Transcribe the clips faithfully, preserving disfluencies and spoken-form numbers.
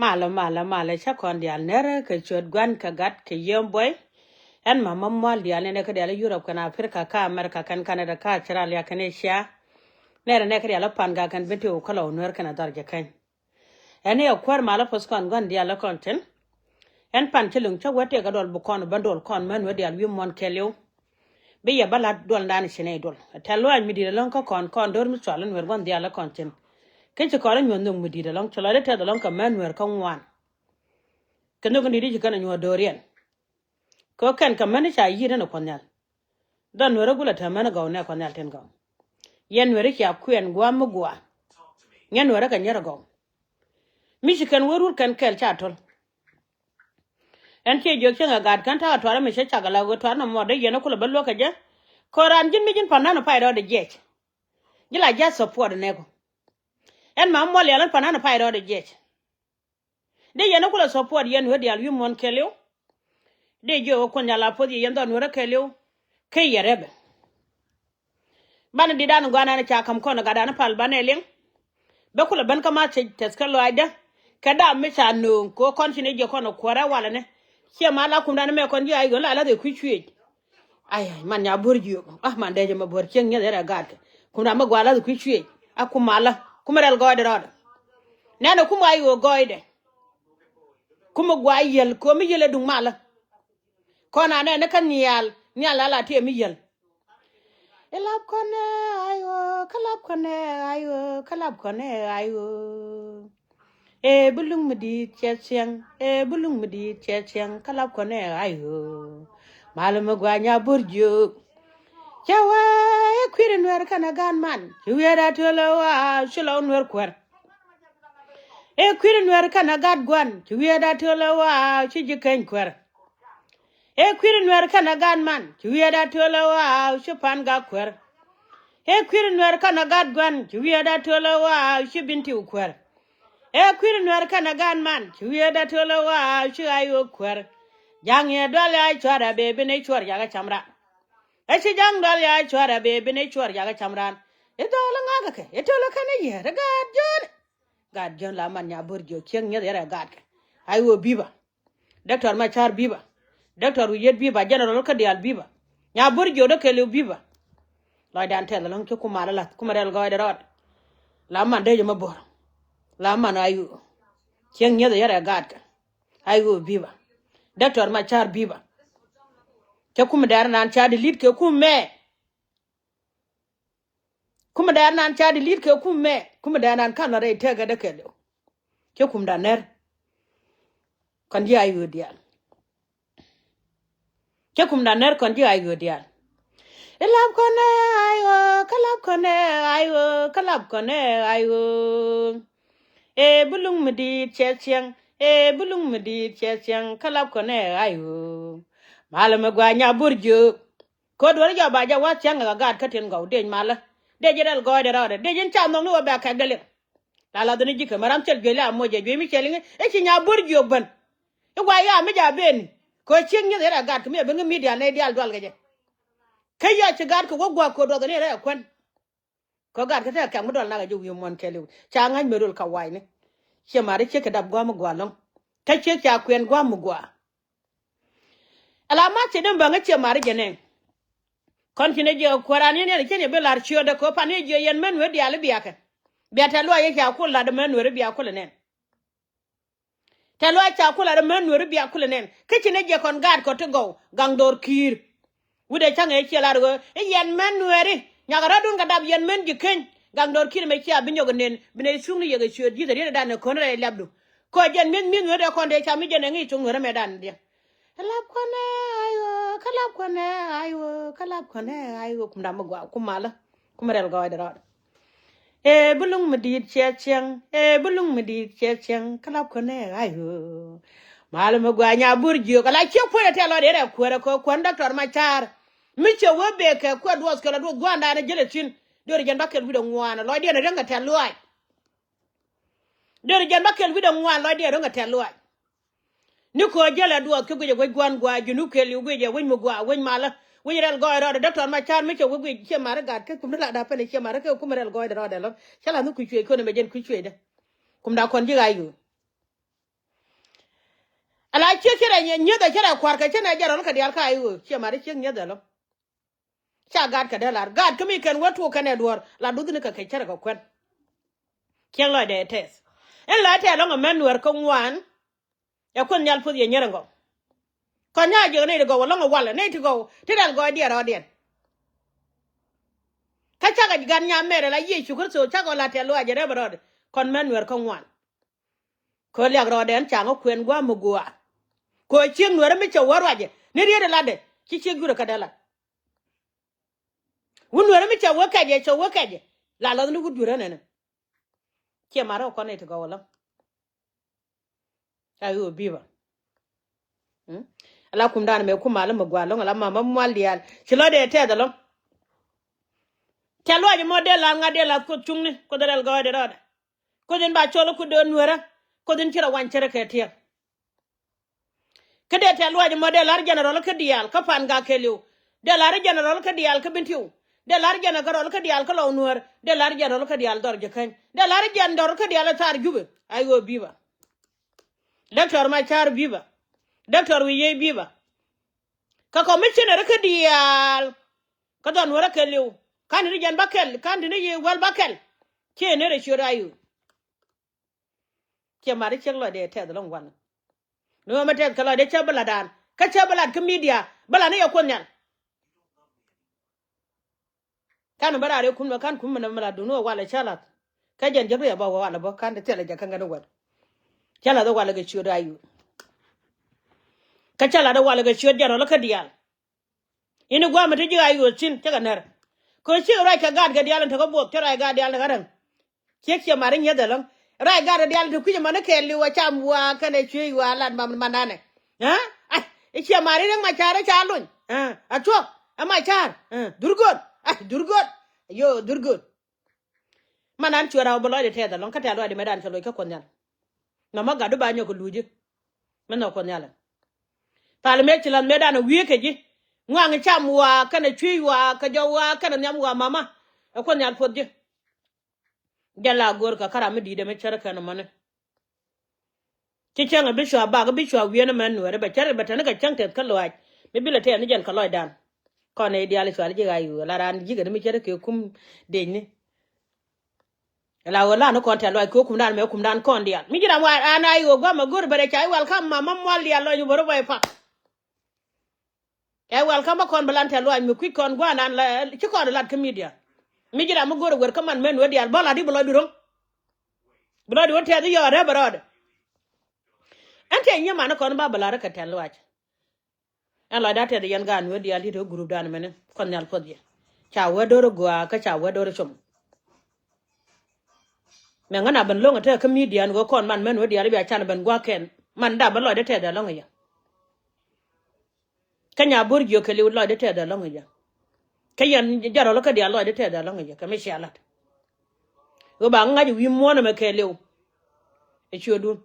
Malä, malä, malä, cä kɔn diaal ner kɛ ciöt Gua̱n kɛ Gat kɛ Yiem Buɔy. Ɛn ma ma mual diaal nɛnɛ kä diaal Europe kɛn Africa kä America kɛn Canada kä Australia kɛn Asia. Nɛrɛ nɛ kä diaal Pan Gak kɛn Bentiu kä Lɔw Nuɛr kɛn a dhɔr jɛ kɛn. Ɛn i̱ ɛ kuäär malä puɔth kɔn Gua̱n diaal kɔn tin. Ɛn pan ci luŋ cä wä tëëk a duɔl bi kɔn bä duɔl kɔn män wä diaal wi̱i̱ muɔ̱n kɛɛliw. Bi yɛ bä la̱t duɔl ndan ci nɛy duɔl. Tɛ̈th lɔaac mi di̱i̱t ɛlɔ̱ŋ kä kɔn, kɔn do̱r mi cual in Nuɛr Gua̱n diaal kɔn tin. Kä ci kɔn in nyuɔ̱th nhök mi di̱i̱t ɛlɔ̱ŋ, ci lɔcdä tɛth ɛlɔ̱ŋ kɛ män Nuɛr kä ŋuan. Kɛ nhök in di̱i̱t i̱ ci kɛn a nyuɔ̱th do̱riɛn. Kɛ ɣöö kɛn kɛ män i̱ ca yi̱i̱t in a Kuɔth Nhial. Dhɔn Nuɛr i̱ gulɛ te män i̱ gɔw nɛ Kuɔth Nhial tin gɔw. Yɛn Nuɛr i̱ cia kuɛn gua̱a̱m mi gua̱a̱. Nyɛn Nuɛr i̱ kɛ nyier i̱ gɔw. Mi ci kɛn wä rur kɛn kɛl ca to̱l. Ɛn ciɛ jiök cieŋ ɛ Gat kɛn ta̱a̱ tuarɛ mi cä cak ala ɣöö tuarɛ nɔmɔ dee yɛn kulɛ bä luäk kɛ jɛ. Kɛ raan ji̱n mi ji̱n pa̱n nän pay rɔɔdɛ jiɛc. Ji̱ la jiath support nɛɛku. Ɛn ma muɔl yɛl ɛn pa̱n nän pay rɔɔdɛ jiɛc. Dee yɛn kulɛ support yɛn wee diaal wi̱i̱ muɔ̱n kɛɛliw. Dee jiök ɛ Kuoth Nhial a puɔth yɛ yɛn dhɔn wee rɔ kɛɛliw. Kä yɛ rɛpɛ. Banɛ di̱t dan gua̱a̱r ɛn ca ka̱m kɔn ɛ gatdan pal banɛ liŋ. Bä kulɛ ben kä ma tɛth kä lɔaacdä. Kɛ dam mi ca nööŋ kɛ ɣöö kɔn ci ni jiɛ kɔn ɛ kuäärä walɛ ni. Ciɛ ma la kumdan mɛ kɔn ji̱ a yio̱n la la̱th ɛ kui̱ cuëëc. Ay, ay, man nya buɔ̱r jiök. Ah, man dee jɛ ma buɔ̱r cieŋ nyieth yɛrɛ gaatkɛ. Kumdan mi gua̱a̱ la̱th ɛ kui̱ cuëëc. A kum malä. Kumɛ rɛl gɔɔydɛ rɔɔdɛ. Nɛnɛ kum a yio̱ gɔɔydɛ. Kumɛ gua̱a̱ yiël kɛ ɣöö mi yiël ɛ duŋ malä. Kɔn anɛ ni kä nhial, nhial ala tiɛm mi yiël. I̱ lap kɔnɛ ay ɣöö, kä lap kɔnɛ ay ɣöö, kä lap kɔnɛ ay ɣöö. Ee bi luŋ mi di̱i̱t cɛ ciɛŋ, ee bi luŋ mi di̱i̱t cɛ ciɛŋ, kä lap kɔnɛ ay ɣöö. Malä mi gua̱a̱ nya buɔ̱r jiök. Cɛ wee i̱ kui̱ri Nuɛr kɛnɛ gaat man ci wi̱i̱ da töl ɛ waa ci lɔw Nuɛr kuäär. Ee kui̱ri Nuɛr kɛnɛ gaat Gua̱n ci wi̱i̱ da töl ɛ waa ci ji̱ keny kuäär. Ee kui̱ri Nuɛr kɛnɛ gaat man ci wi̱i̱ da töl ɛ waa ci Pan Gak kuäär. Ee kui̱ri Nuɛr kɛnɛ gaat Gua̱n ci wi̱i̱ da töl ɛ waa ci Bentiu kuäär. Ee kui̱ri Nuɛr kɛnɛ gaat man ci wi̱i̱ da töl ɛ waa ci Ayo̱o̱k kuäär. Ja̱ŋ yɛ dual ya cuarɛ bee bi ni cuɔr jakä cam ran. Ɛ ci ja̱ŋ dual ya cuarɛ bee bi ni cuɔr jakä cam ran. I̱ dhɔl ŋa̱kä kɛ i̱ töl ɛ kɛn i̱ yɛr i̱ gaat Jɔ̱ɔ̱n. Gaat Jɔ̱ɔ̱n la man nya buɔ̱r jiök cieŋ nyieth yɛrɛ gaatkɛ. Ay ɣöö bi̱i̱ bä. Doctor Macar bi̱i̱ bä. Doctor Wi̱i̱ Yet bi̱i̱ bä. General kä diaal bi̱i̱ bä. Nya buɔ̱r jiök dee kɛɛliw bi̱i̱ bä. Lɔcdan tɛth ɛlɔ̱ŋ ci kum malä la̱th kumɛ rɛl gɔɔydɛ rɔɔdɛ. La man dee jɛ ma buɔ̱r. La man ay ɣöö cieŋ nyieth yɛrɛ gaatkɛ. Ay ɣöö bi̱i̱ bä. Doctor Macar bi̱i̱ bä. Cɛ kumɛ dɛɛr nan ca di li̱t kɛ kumɛ. Kumɛ dɛɛr nan ca di li̱t kɛ kumɛ. Kumɛ dɛɛr nan kan la rɛy tɛkɛ dee kɛɛliw. Cɛ kumdan nɛr. Kɔn ji̱ ay ɣöö diaal. Cɛ kumdan nɛr kɔn ji̱ ay ɣöö diaal. I̱ lap kɔnɛ ay ɣöö, kä lap kɔnɛ ay ɣöö, kä lap kɔnɛ ay ɣöö. Ee bi luŋ mi di̱i̱t cɛ ciɛŋ, ee bi luŋ mi di̱i̱t cɛ ciɛŋ, kä lap kɔnɛ ay ɣöö. Malä mi gua̱a̱ nya buɔ̱r jiök. Kɛ duɔ̱ɔ̱r jɔak ba jɛ wa̱th cäŋ kɛ gaat kä tin gɔw dec malä. Dec ji̱ rɛl gɔɔydɛ rɔɔdɛ dec in ca nhɔk ni wä bɛ kɛk dee liŋ. La lath ni ji̱ kɛ mɛ ram cɛl juey la a moc jɛ juey mi cɛ liŋ i̱ ci nya buɔ̱r jiök ben. I̱ guay ya mi ja ben. Kɛ cieŋ nyieth yɛrɛ gat kɛ mi a ben kä midia nɛy diaal dual kɛ jɛ. Kä yia ci gat kɛ wä gua̱a̱k kɛ duɔth ni rɛy kuän. Kɛ gat kä tekɛ kɛ̈k mi dual nak a ji̱ wi̱i̱ muɔ̱n kɛɛliw ca ŋa̱c mëë rol ka wa̱a̱cni. Ciɛ ma̱ri ciek kɛ dap gua̱a̱m mi gua̱a̱ lo̱ŋ. Kä ciek ca kuɛn gua̱a̱m mi gua̱a̱. Ala ma̱th ci däm bäŋä ciɛ ma̱ri jɛ nɛn. Kɔn ci ni jiɛ kuäran yɛn yɛn cien yɛ bi lar ciötdä kɛ pan yɛ jiɛ yɛn män wee diaal i̱ biakɛ. Bia tɛ̈th luaac yɛ ca kul lat män wee i̱ bia kulɛ nɛn. Tɛ̈th luaac ca kul lat män wee i̱ bia kulɛ nɛn kä ci ni jiɛ kɔn gaat kɔ ti gɔw gaŋ dho̱r ki̱i̱r. Wi̱cdɛ ca̱ŋ ëë ciɛ lar ɣöö i̱ yɛn män nueeri nyakä rɔ̱dun kɛ dap yɛn män ji̱ keny. Gaŋ dɔr ki̱n mɛ cia bi nyɔk nen bi nɛ thuŋni yɛ kɛ ciöt ji̱th riet dan ɛ kɔn rɛy liapdu. Kɔ jɛn mi̱eth mi̱eth nueeri dee kɔn dee ca mi jɛn ɛ ŋi̱i̱c thuŋ nueeri mɛ dan diɛ. Ɛ lap kɔnɛ ay ɣöö kä lap kɔnɛ ay ɣöö kä lap kɔnɛ ay ɣöö kum dam mi gɔaa kum malä kum rɛl gɔɔydɛ rɔɔdɛ. Ee bi luŋ mi di̱i̱t ciɛ ciɛŋ ee bi luŋ mi di̱i̱t ciɛ ciɛŋ kä lap kɔnɛ ay ɣöö. Malä mi gɔaa nya bur jiök ala ciek puɔ̱nyɛ tɛ̈th lɔcdɛ rɛ kuäärä kɛ kuän dɔktɔr ma ca̱a̱r. Mi cɛ wee bek kɛ kuɛ duɔth kɛ la duɔth gua̱a̱ndan ɛ ji̱l ɛ thi̱n. Döör jɛn ba kɛl wi̱cdɛ ŋuan lɔcdiɛn ɛ riäŋ kɛ tɛ̈th luaac. Döör jɛn ba kɛl wi̱cdɛ ŋuan lɔcdiɛn ɛ riäŋ kɛ tɛ̈th luaac. Ni köö jälɛ duɔth kä guicɛ wec gua̱a̱n gua̱a̱ ji̱n wä kɛl wi̱cɛ wec mi gua̱a̱ wec malä. Wec rɛl gɔɔy rɔɔdɛ dɔktɔr ma ca̱a̱r mi cɛ wee guic ciɛ ma̱ri gat kä kum ni la da̱p pɛn ciɛ ma̱ri kä kum rɛl gɔɔydɛ rɔɔdɛ lɔ cä la̱th ni kui̱ cuëëc kön ɛmɛ jɛn kui̱ cuëëcdä. Kum da kɔn ji̱ ɣa̱c ɣöö. Ala ciek cärɛ nyieth, cärɛ kua̱r kɛ cä nɛ jɛ rɔl kɛ diaal ka i̱ ɣöö ciɛ mat i̱ ciek nyieth ɛlɔ. Ca gaat kɛ dee lar, gaat kä mi kɛn wä tuɔɔk kɛn ɛ duɔ̱ɔ̱r la duthni kɛ kɛ cärɛ kɛ kuɛn. Ciek lɔcdɛ ɛ tɛth. Ɛn la tɛth ɛlɔ̱ŋ ɛmɛn Nuɛr kä ŋuan. Ɛ Kuoth Nhial puɔth yɛ nyɛr ɛn gɔw. Kɔn nya jiök nɛy ti gɔw ɛlɔ̱ŋ ɛ walɛ, nɛy ti gɔw ti rɛl gɔɔydiɛn rɔɔdiɛn. Kä cakɛ gat nya mɛrɛ la Yecu Kritho cakɔ la tɛth luaacɛ rɛp rɔɔdɛ. Kɔn mɛn Nuɛr kä ŋuan. Kɛ ɣöö liak rɔɔdɛ ɛn ca ŋä kuɛn gua̱a̱m mi gua̱a̱. Kɛ ɣöö ciek Nuɛrä mi cɛ wä ruacɛ ni riet ɛ latdɛ ci ciek jurɛ kɛ dee lat. Wut Nuɛrä mi cɛ wä kɛcɛ, cɛ wä kɛcɛ la lath ni wut jurä nɛnɛ. Ciɛ mat rɔ kɔn nɛy ti gɔw ɛlɔ̱ŋ. Ca ɣöö bi̱i̱ bä. Mm? Ala kumdan mɛ kum malä mi gua̱a̱ ɛlɔ̱ŋ ala mama mual diaal ci lɔcdɛ tɛth ɛlɔ̱ŋ. Ca luac ɛmɔ dee lath ŋa̱t dee lath Kuoth cuŋni Kuoth rɛl gɔɔydɛ rɔɔdɛ. Kuoth in ba col i̱ Kuoth dee Nuɛrä. Kuoth in ci rɔ wany cärɛ kɛ tiɛɛk. Kä dee tɛth luac ɛmɔ dee la̱r jɛnɛrɔl kä diaal kä Pan Gak Kɛɛliw. Dee la̱r jɛnɛrɔl kä diaal kä Bentiu. Dee la̱r jɛnɛrɔl kä diaal kä Lɔw Nuäär. Dee la̱r jɛnɛrɔl kä diaal Dhɔr Jɛkäny. Dee la̱r jɛnɛrɔl kä diaal ɛ Thaar Jubɛ. Ay ɣöö bi̱i̱ bä. Dɔktɔr Macar bi̱i̱ bä. Dɔktɔr Wi̱i̱ Yey bi̱i̱ bä. Kä kɔmicinɛr kä diaal. Kä Dhɔr Nuäärä Kɛɛliw. Ka̱n ti ni jɛn bä kɛl, ka̱n ti ni yi wäl bä kɛl. Ciɛ ni rɛ ciöt ay ɣöö. Ciɛ mat i̱ ciek lɔcdɛ tɛth ɛlɔ̱ŋ wanɛ. Ni ɣöö mi tɛth kɛ lɔcdɛ cä bi latdan kä cä bi lat kä midia bi lat ni yɛ Kuoth Nhial. Ka̱n bä raar yɛ kum mɛ ka̱n kum mɛ nɛ mi latdun ni ɣöö walɛ cä lath. Kä jɛn jek ri ɛ bä wä walɛ bä ka̱n ti thilɛ jɛ kä ŋäni wɛt. Cä lath ɛ walɛ kɛ ciöt ay ɣöö. Kä cä lath ɛ walɛ kɛ ciöt jɛn rɔl kä diaal. Ini gua̱a̱m mi ti ji̱ ay ɣöö thi̱n cä kɛ nɛr. Kɛ ɣöö ciek ruac kɛ gaat kɛ diaal in te kä buɔth cä ruac gaat diaal in te kä räŋ. Ciek ciɛ mat i̱ nyieth ɛlɔ̱ŋ. Ruac gaat kɛ diaal in te kui̱c ɛmɔ ni kɛɛliw ɛ cam wa̱a̱ kɛnɛ cuëëc wa̱a̱ lat mam mananɛ. Ɛ? Ai, i̱ ciɛ mat i̱ Riek Macar i̱ ca lony. Ɛ, a tuɔk ɛ Macar. Ɛ, dhurgo̱o̱t. Ai, dhurgo̱o̱t. Yo, dhurgo̱o̱t. Manan cuɛ raw bä lɔcdɛ tɛth ɛlɔ̱ŋ kä tɛth luaacdɛ mëëdan cɛ loc kä Kuɔth Nhial. Nɔmɔ gatdu ba nyɔk kɛ luuci. Mi nhɔk Kuɔth Nhial. Pal mëë ci lath mëëdan ɛ wi̱i̱ kɛ ji̱. Ŋuaŋ cam wa̱a̱ kɛnɛ cuëëc wa̱a̱ kɛ jɔw wa̱a̱ kɛnɛ nhiam wa̱a̱ mama. Ɛ Kuɔth Nhial puɔth ji̱. Jɛ la go̱o̱r kɛ kä ram mi di̱i̱t ɛmɛ cär kɛn ɛmɔni. Ci cäŋ ɛ bi cua bak, bi cua wi̱i̱n ɛmɛ Nuɛɛri bɛ cär bɛ tɛn kɛ cäŋ tɛth kä lɔaac. Mi bi lɛ tɛth ni jɛn kɛ lɔcdan. Kɔn nɛy diaal cual ji̱ ay ɣöö la raan ji̱ kɛ ni mi cär kɛ kum decni. La ɣöö lan ni kɔn tɛth lɔaac kɛ ɣöö kumdan mɛ kumdan kɔn diaal. Mi ji̱ ram wa an ay ɣöö gua̱a̱m ɛ go̱r bɛ rɛ ca i̱ welcome mama mual diaal lɔc wä bä rɛ bä i̱ pak. Kɛ welcome bä kɔn bɛ lan tɛth luaac mi kui̱c kɔn gua̱a̱r nan la ci kɔn lat kä midia. Mi ji̱ ram mi go̱o̱r ɛ wer kä man mɛn wee diaal bä lat i̱ bi lɔcdu ro̱ŋ. Bi lɔcdu wä tɛth i̱ yɔɔt rɛp ɛ rɔɔdɛ. Ɛn tëë nyiee man kɔn ba bɛ lat rɛ kɛ tɛth luaac. Ɛn lɔcda tɛth yɛn gaan wee diaal ti te group dan mɛni kɔn nhial puɔth yɛ. Ca wee do̱r i̱ gɔaa kä ca wee do̱r i̱ com. Mɛ ŋän a ben lo̱ŋ ɛ te kä midia ni ɣöö kɔn man mɛn wee diaal i̱ bia can ben gua̱a̱k kɛn man da ben lɔcdä tɛth ɛlɔ̱ŋ i̱ yɛ. Kä nya bo̱r jiök kɛ li̱w lɔcdä tɛth ɛlɔ̱ŋ i̱ jɛ. Kä yɛn jɛ rɔl kä diaal lɔcdä tɛth ɛlɔ̱ŋ i̱ jɛ kɛ mi cia la̱t. Ɣöö ba ŋa̱c wi̱i̱ muɔ̱ɔ̱n ɛmɛ kɛ li̱w. Ɛ ciötdun.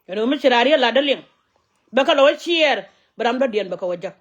Ɛn ɣöö mi ci raar yɛ la̱tdä liŋ. Bɛ kɛ lɔ wä ciɛɛr bi ram dɔ̱diɛn bɛ kɛ wä jäk.